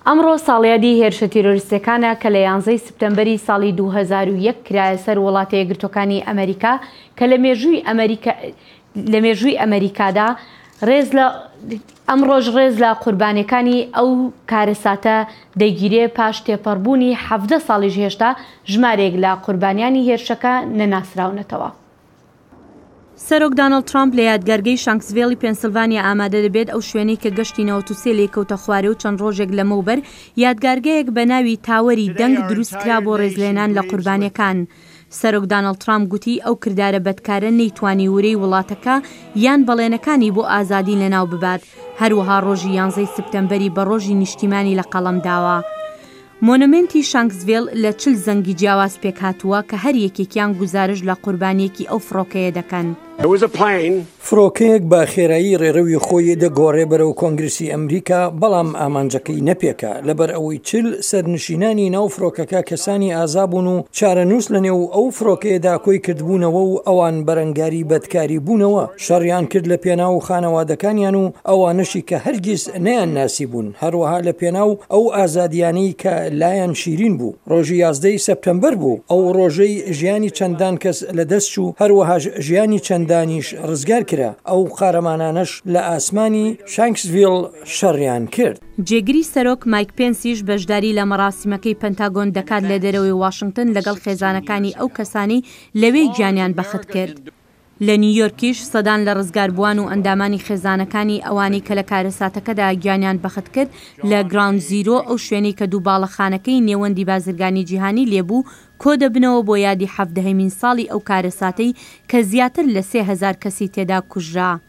ئەمڕۆ ساڵیادی هێرشە تیرۆریستیەکانە کە لە یانزەی سپتەمبەری ساڵی 2001 کرایە سەر وڵاتە یەکگرتوەکانی ئەمەریکا کە لە مێژووی ئەمەریکا لە مێژووی ئەمەریکادا ڕێز لە ئەمڕۆش ڕێز لە قوربانیەکانی ئەو کارەساتە دەگیرێ پاش تێپەڕبوونی 17 ساڵیش هێشتا ژمارەیەک لە قوربانیانی هێرشەکە نەناسراونەتەوە. سەرۆک دانۆڵد ترامپ لە یادگارگەی شانکسڤێڵی پێنسلڤانیا ئامادە دەبێت، ئەو شوێنەی کە گەشتی 93 لێی کەوتە خوارێ و چەند ڕۆژێک لەمەوبەر یادگارگەیەک بە ناوی تاوەری دەنگ دروستکرا بۆ ڕێزلێنان لە قوربانیەکان. سەرۆک دانۆڵد ترامپ گوتی ئەو کردارە بەدکارە نەیتوانی ورەی وڵاتەکە یان بەڵێنەکانی بۆ ئازادی لەناو ببات، هەروەها ڕۆژی یانزەی سپتەمبەری بە ڕۆژی نیشتیمانی لە قەڵەم داوە. مۆنۆمێنتی شانکسڤێل لە 40 زەنگی جیاواز پێکهاتووە کە هەر یەکێکیان گوزارشت لە قوربانییەکی ئەو فڕۆکەیە دەکەن. فڕۆکەیەک بە خێرایی ڕێڕەوی خۆی دەگۆڕێ بەرەو کۆنگرسی ئەمریکا، بەڵام ئامانجەکەی نەپێکا، لەبەر ئەوەی 40 سەرنشینانی ناو فڕۆکەکە کەسانی ئازا بوون و چارەنووس لەنێو ئەو فڕۆکەیەدا کۆی کردبوونەوە و ئەوان بەرەنگاری بەدکاری بوونەوە. شەڕیان کرد لە پێناو خانەوادەکانیان و ئەوانەشی کە هەرگیز نەیانناسیبوون، هەروەها لە پێناو ئەو ئازادییانەی کە لایان شیرین بوو. ڕۆژی یازدەی سەپتەمبەر بوو، ئەو ڕۆژەی ژیانی چەندان کەس لە دەست چوو، هەروەهاش ژیانی چەندانیش ڕزگار کرا، ئەو قارەمانانەش لە ئاسمانی شانکسڤیل شەڕیان کرد. جێگری سەرۆک مایک پێنسیش بەشداری لە مەراسیمەکەی پەنتاگۆن دەکات لە دەرەوەی واشنگتن لەگەڵ خێزانەکانی ئەو کەسانەی لەوێ گیانیان بەخت کرد. لە نیویۆرکیش سەدان لە ڕزگاربووان و ئەندامانی خێزانەکانی ئەوانەی کە لە کارەساتەکەدا گیانیان بەخت کرد لە گراوند زیرۆ، ئەو شوێنەی کە دوو باڵەخانەکەی نێوەندی بازرگانی جیهانی لێبوو، کۆدەبنەوە بۆ یادی حەڤدەهەمین ساڵی ئەو کارەساتەی کە زیاتر لە 3000 کەسی تێدا کوژرا.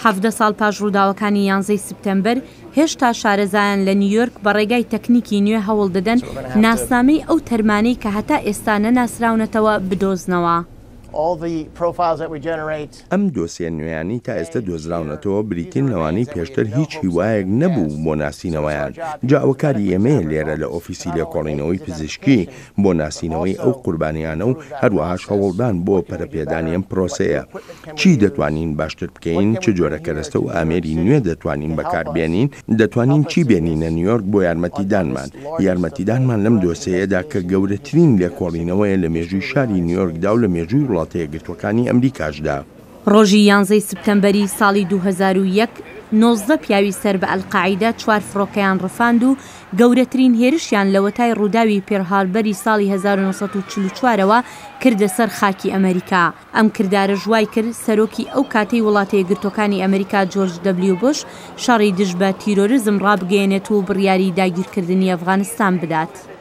17 ساڵ پاش ڕووداوەکانی یانزەی سپتەمبەر، هێشتا شارەزایان لە نیویۆرک بە ڕێگای تەکنیکی نوێ هەوڵ دەدەن ناسنامەی ئەو تەرمانەی کە هەتا ئێستا نەناسراونەتەوە بدۆزنەوە. ئەم دۆسیە نوێیانەی تا ئێستە دۆزراونەتەوە بریتین لەوانەی پێشتر هیچ هیوایەک نەبوو بۆ ناسینەوەیان، جا ئەوە کاری ئێمەیە لێرە لە ئۆفیسی لێکۆڵینەوەی پزیشکی بۆ ناسینەوەی ئەو قوربانیانە و هەروەهاش هەوڵدان بۆ پەرەپێدانی ئەم پرۆسەیە. چی دەتوانین باشتر بکەین، چ جۆرە کەرەستە و ئامێری نوێ دەتوانین بەکاربێنین، دەتوانین چی بێنینە نیویۆرک بۆ یارمەتیدانمان، یارمەتیدانمان لەم دۆسێیەدا کە گەورەترین لێکۆڵینەوەیە لە مێژووی شاری نیویۆرکدا و لە مێژووی وڵاتە یەکگرتووەکانی ئەمریکاشدا. ڕۆژی یانزەی سپتەمبەری ساڵی 2001، 19 پیاوی سەر بە ئەلقاعیدە چوار فڕۆکەیان ڕفاند و گەورەترین هێرشیان لەوەتای ڕووداوی پێرل هاربەری ساڵی 1944 ەوە کردە سەر خاکی ئەمەریکا. ئەم کردارەش وای کرد سەرۆکی ئەو کاتەی وڵاتە یەکگرتووەکانی ئەمریکا جۆرج دەبلیو بوش شەڕی دژ بە تیرۆرزم ڕابگەیەنێت و بڕیاری داگیرکردنی ئەفغانستان بدات.